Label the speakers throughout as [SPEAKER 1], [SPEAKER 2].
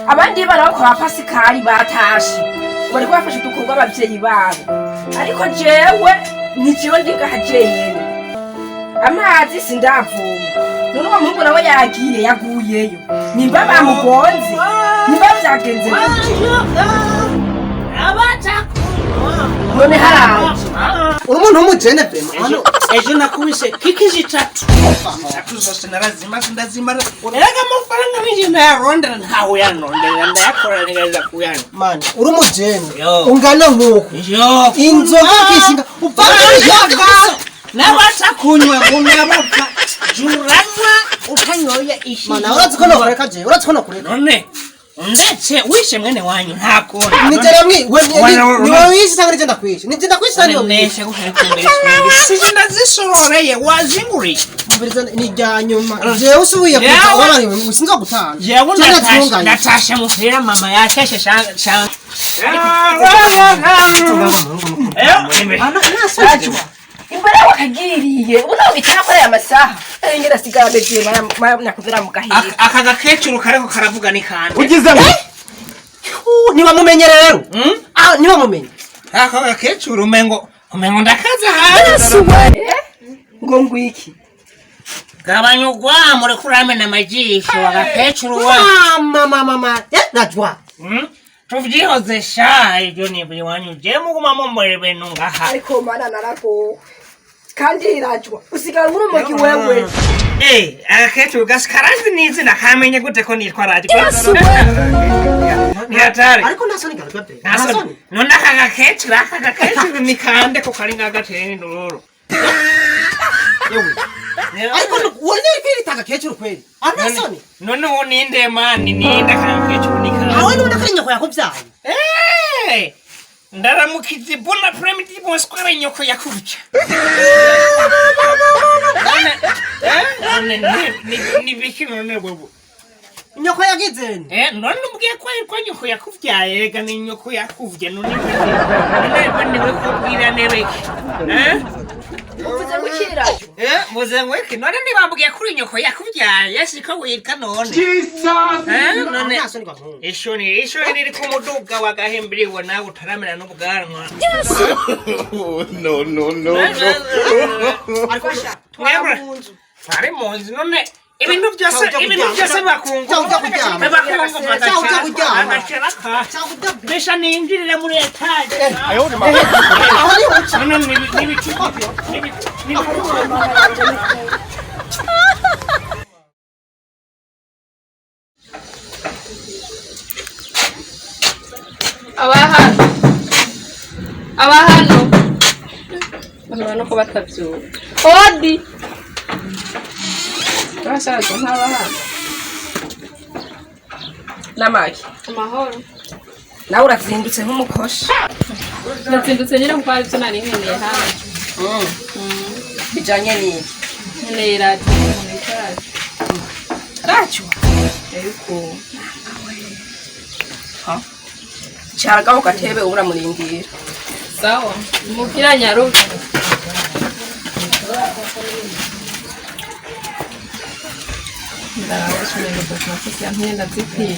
[SPEAKER 1] Abandi bana bo kwa Pasikari batashe, bariko bafashe udukorwa abavyeyi babo, ariko jewe ni jewe ndi ngaha jenyene, amazi sindavoma. None uwo muhungu nawe yagiye, yaguyeyo, nimba bamugonze, nimba vyagenze gute? None haraje.
[SPEAKER 2] Uri umuntu w'umujene vraiment hano.
[SPEAKER 3] Ejo nakubise kiki zitatu zitatu zose narazimaze, ndazimara. Erega amafaranga ninjye ndayarondera, ntawe uyanonderera, ndayakora ngerageza kuyanywa.
[SPEAKER 2] Man, uri umujene
[SPEAKER 3] Yo.
[SPEAKER 2] ungana nk'uku,
[SPEAKER 3] yo,
[SPEAKER 2] inzoga ukishinga upfa.
[SPEAKER 3] Nabasha kunywa ngo nabapfa juranywa utanyoye ishi.
[SPEAKER 2] Mana, urazi ko nokureka jewe, urazi ko nokureka.
[SPEAKER 3] None ndetse wishe mwene wanyu nta kundi.
[SPEAKER 2] Nije ramwi we.
[SPEAKER 3] Wana-
[SPEAKER 2] Ni wowe wishe cyangwa nije ndakwishe? Nije ndakwishe cyangwa ni wowe wishe?
[SPEAKER 3] Neshe guhera sije ndazisororeye wazinguriye.
[SPEAKER 2] Umviriza, ni irya nyuma jewe usubiye kuza
[SPEAKER 3] Yewe.
[SPEAKER 2] ubabariwe sinzo gutanga.
[SPEAKER 3] Jewe
[SPEAKER 2] Cyangwa
[SPEAKER 3] ndatashe.
[SPEAKER 2] tunganye.
[SPEAKER 3] Ndatashe muhira, mama yasheshe shanga.
[SPEAKER 1] Rajwa, imbere wakagiriye ubu nawe bicara kuri aya masaha ngera sigara ameze nakuvira mu gahinda.
[SPEAKER 3] Aka gakecuru kariko karavuga ni kande?
[SPEAKER 4] Ugize ngo
[SPEAKER 2] Ntibamumenye rero. Ah, ntibamumenye.
[SPEAKER 3] Aka gakecuru umengo ndakaza hanze.
[SPEAKER 1] Ngo ngwiki?
[SPEAKER 3] Gabanya urwamo, uriko uramena amajisho agakecuru wa.
[SPEAKER 2] Mama, mama, mama, eh, Najwa.
[SPEAKER 3] Tuvyihoze sha, ivyo ni iwanyu, je muguma mumbora ibintu ngaha.
[SPEAKER 1] Ariko mana, naragowe kandi irajwa usigara nk'urumogi wewe.
[SPEAKER 3] Eh, agakecuru gasi karazi n'izina, kamenye gute ko nitwa Rajwa? Ni hatari.
[SPEAKER 2] Ariko nta soni garajwa pe, nta soni.
[SPEAKER 3] None aka gakecuru ni kande ko kari ngagatera indururu?
[SPEAKER 2] Ariko wari kwirita agakecuru kweli, ah, nta soni.
[SPEAKER 3] None ubu ninde mani, ninde aka gakecuru ni kande?
[SPEAKER 2] Awe nubona ko ari nyoko yakubyaye.
[SPEAKER 3] Eh, ndaramukize, bon après-midi, bonsoir, nyoko yakuvya. None ni biki none wewe?
[SPEAKER 2] Nyoko yagize nde?
[SPEAKER 3] Eh, none umbwiye ko nyoko yakuvyaye, rega ni nyoko yakuvye. None we kubwira nebeki? Eh?
[SPEAKER 1] Uvuze ngo iki, Rajwa?
[SPEAKER 3] Eh, muze ngo iki? None ntibambwiye kuri nyoko yakuvyaye, siko witwa none? Eh, none
[SPEAKER 2] Nta soni gahungu.
[SPEAKER 3] Ishuri riri ku muduga wa gahembiriwe, nawe utaramera n'ubwanwa.
[SPEAKER 4] No, no, no, no.
[SPEAKER 2] Ariko
[SPEAKER 3] Twebwe twari mu nzu, none ibintu byose
[SPEAKER 2] Cyangwa ujya
[SPEAKER 3] ibintu
[SPEAKER 2] kuryama.
[SPEAKER 3] byose bakungu
[SPEAKER 2] Cyangwa ujya kuryama.
[SPEAKER 3] bakungu.
[SPEAKER 2] Cyangwa ujya kuryama.
[SPEAKER 3] Agashira
[SPEAKER 2] Cyangwa ujya
[SPEAKER 3] mbesha ninjirire muri etaje.
[SPEAKER 2] Aho ni uca.
[SPEAKER 3] None nibicu nibi.
[SPEAKER 5] Aba hano, aba hano bashobora no kuba batabyuka. Odi bashaje nk'aba hano.
[SPEAKER 1] N'amagi.
[SPEAKER 5] Amahoro.
[SPEAKER 1] Nawe urazindutse nk'umukoshi.
[SPEAKER 5] Ndazindutse nyine kuko hari ibyo nari nkeneye hano.
[SPEAKER 1] Bijanye n'iki?
[SPEAKER 5] Nkeneye radiyo, umuntu yitwa radiyo.
[SPEAKER 1] Rajwa.
[SPEAKER 5] Ariko
[SPEAKER 1] Caragaho gatebe ubu uramurindira.
[SPEAKER 5] Sawa, umupira nyaruka. Ndaraba umengo document yantumye ndazikwiye.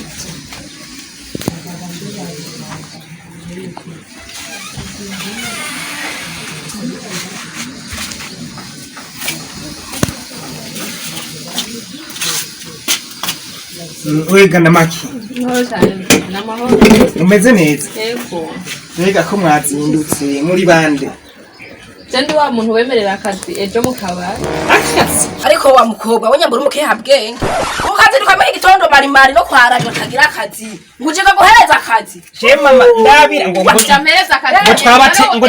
[SPEAKER 3] Wega na maki.
[SPEAKER 5] Amahoro cyane, n'amahoro.
[SPEAKER 3] Umeze neza?
[SPEAKER 5] Yego.
[SPEAKER 3] Mbega ko mwazindutse muri bande?
[SPEAKER 5] Je ndi wa muntu wemerera akazi ejo mu kabari.
[SPEAKER 3] Akazi?
[SPEAKER 1] Ariko wa mukobwa we, nyambura umukeha bwenge, ukazinduka muri igitondo marimari no kwa Rajwa kagira akazi, ngo uje guhereza akazi.
[SPEAKER 3] Je mama, ndabira ngo
[SPEAKER 5] Ja mpereza akazi.
[SPEAKER 3] Ngo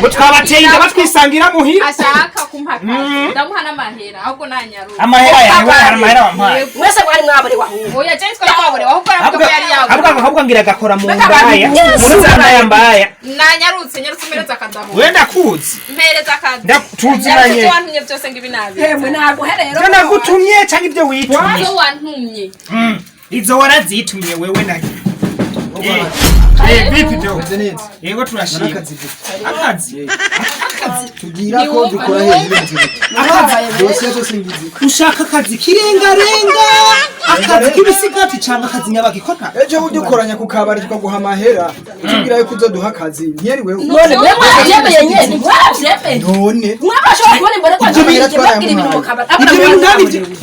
[SPEAKER 3] twabateye inda batwisangira muhira.
[SPEAKER 5] Ashaka kumpa akazi ndamuha n'amahera, ahubwo nanyaruka.
[SPEAKER 3] Amahera yawe, hari amahera wampaye?
[SPEAKER 1] Mwese mwari mwaborewe ahubwo.
[SPEAKER 5] Oya, je twari twaborewe, ahubwo aravuga ko yari
[SPEAKER 3] Ahubwo
[SPEAKER 5] yabuze.
[SPEAKER 3] Ahubwo ngira agakora mu
[SPEAKER 1] Mbega
[SPEAKER 3] mbaya.
[SPEAKER 1] abantu-
[SPEAKER 3] Muri za ndaya mbaya.
[SPEAKER 5] Nanyarutse, nyarutse mpereza akazi ahubwo.
[SPEAKER 3] We, ndakuzi.
[SPEAKER 5] Mpereza akazi.
[SPEAKER 3] Tuzinanye.
[SPEAKER 5] Nyarutse, ibyo wantumye byose ngo ibi nabi.
[SPEAKER 1] Yemwe, naguhe rero.
[SPEAKER 3] Ibyo nagutumye cyangwa ibyo witumye?
[SPEAKER 5] Ibyo wantumye.
[SPEAKER 3] Izo warazitumye wewe nayo. Eh, vipi do?
[SPEAKER 4] Umeze neza?
[SPEAKER 3] Yego, turashima.
[SPEAKER 4] Akazi gute?
[SPEAKER 3] Akazi. Akazi
[SPEAKER 6] Tugira ko dukora hejuru y'inzu. Dosiye zose ngizi.
[SPEAKER 3] Ushaka akazi kirengarenga, akazi k'ibisigati cyangwa akazi nyabagikota?
[SPEAKER 6] Ejo burya ukoranya ku kabari tukaguha amahera, utubwira yuko uzoduha akazi, ntiyari wewe.
[SPEAKER 1] None mwe mwavyemeye nyene, mwavyemeye.
[SPEAKER 6] None
[SPEAKER 1] Mwabashobora kubona imbone kwa
[SPEAKER 3] Ibyo bintu
[SPEAKER 1] babwira ibintu mu kabari.
[SPEAKER 3] Ibyo bintu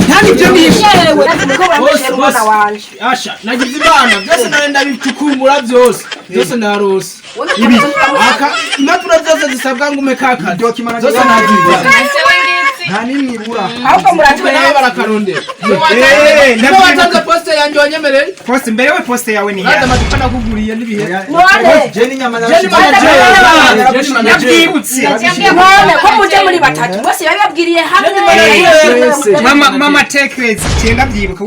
[SPEAKER 3] ntabibyo nishe.
[SPEAKER 1] Yewe, niko bameshe umwana wanje.
[SPEAKER 7] Asha, nagize imana byose narenda bicukumbura byose byose ndarose
[SPEAKER 1] Ibi.
[SPEAKER 7] Aka impapuro zose zisabwa ngo ume kakazi
[SPEAKER 6] Document
[SPEAKER 7] zose nagize.
[SPEAKER 6] Nta nimwe ibura.
[SPEAKER 1] Ahubwo muraje
[SPEAKER 7] Nawe barakarondera.
[SPEAKER 3] Eh,
[SPEAKER 7] niba watanze poste yanjye wanyemereye.
[SPEAKER 3] Poste mbere, we poste yawe ni
[SPEAKER 7] uraza
[SPEAKER 3] ya
[SPEAKER 7] amacupa nakuguriye n'ibihe.
[SPEAKER 1] None
[SPEAKER 6] Je n'inyama.
[SPEAKER 7] Jenny manager. Jenny manager.
[SPEAKER 3] Nabyibutse.
[SPEAKER 1] None ko muje muri batatu bose babibabwiriye hamwe.
[SPEAKER 3] Mama, mama tekezi cyenda byibuka.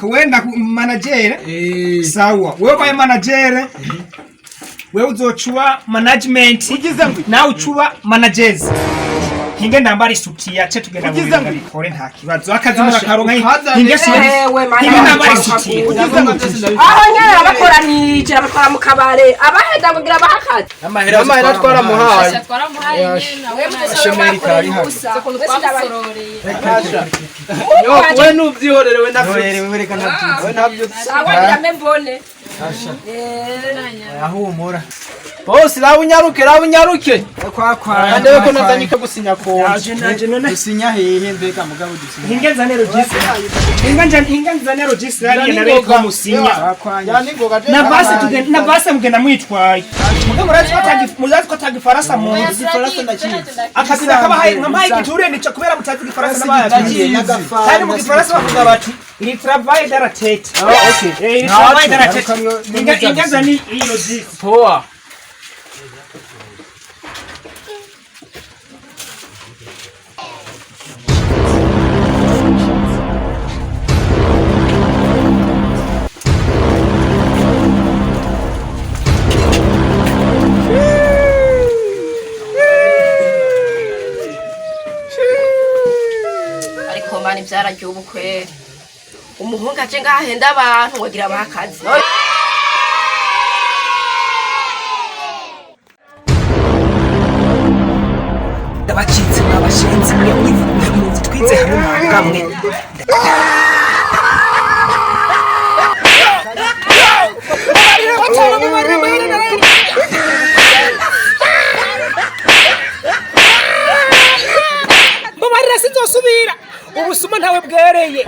[SPEAKER 3] Wenda manager, sawa, wewe baye manager, wewe uzocuba management nawe ucuba managers. Hinge ndambara isutiya ce tugenda mu
[SPEAKER 7] Ugize
[SPEAKER 3] bintu bikore, nta kibazo, akazi murakaronka. Hinge si
[SPEAKER 1] Ewe, mana
[SPEAKER 3] hinge ndambara
[SPEAKER 1] wanjye.
[SPEAKER 3] isutiya.
[SPEAKER 7] Ugize ngo byose ndabifite.
[SPEAKER 1] Aho nyene abakoranije abatwara mu kabare abahenda kugira bahakaze.
[SPEAKER 7] Amahera twaramuhaye.
[SPEAKER 5] Twaramuhaye nyene.
[SPEAKER 6] Shemeri kari hano.
[SPEAKER 5] Twamusororeye.
[SPEAKER 7] We nubyihorere, we ntabyo.
[SPEAKER 6] Wewe reka ntabyo.
[SPEAKER 7] We ntabyo.
[SPEAKER 1] Sawa, ndame mbone.
[SPEAKER 6] Ahumura.
[SPEAKER 7] Bose raba unyaruke, raba unyaruke.
[SPEAKER 6] Kwa kwa.
[SPEAKER 7] Kandi we ko nazanye ikagusinya konje.
[SPEAKER 3] Naje, naje none.
[SPEAKER 6] Dusinya hehe mbega mugabo dusinya?
[SPEAKER 3] Hinge nzane register, hinge nzane, hinge nzane register hariya nareko musinya. Na basi tugenda, na basi mugenda mwitwaye. Mugabo murazi ko atagi, murazi ko atagi farasa mu
[SPEAKER 7] Igifaransa ndakizi.
[SPEAKER 3] Akazi nakabahaye nkampaye igiture nico kubera mutazi igifaransa n'abaye. Kandi mu gifaransa bavuga bati il travaille dans la tête.
[SPEAKER 7] Ah, okay.
[SPEAKER 3] Eh, il travaille dans la tête. Inga, inga zani iyi register.
[SPEAKER 7] Poa.
[SPEAKER 1] Ariko mani byaragiye ubukwe. Umuhungu aje ngahenda abantu wagira bahakaze.
[SPEAKER 3] Ndabacitse mwabashenzi mwe, mwivuze twize hamwe mwabwa mwe. Mbabarira, sinzosubira, ubusuma ntawe bwereye.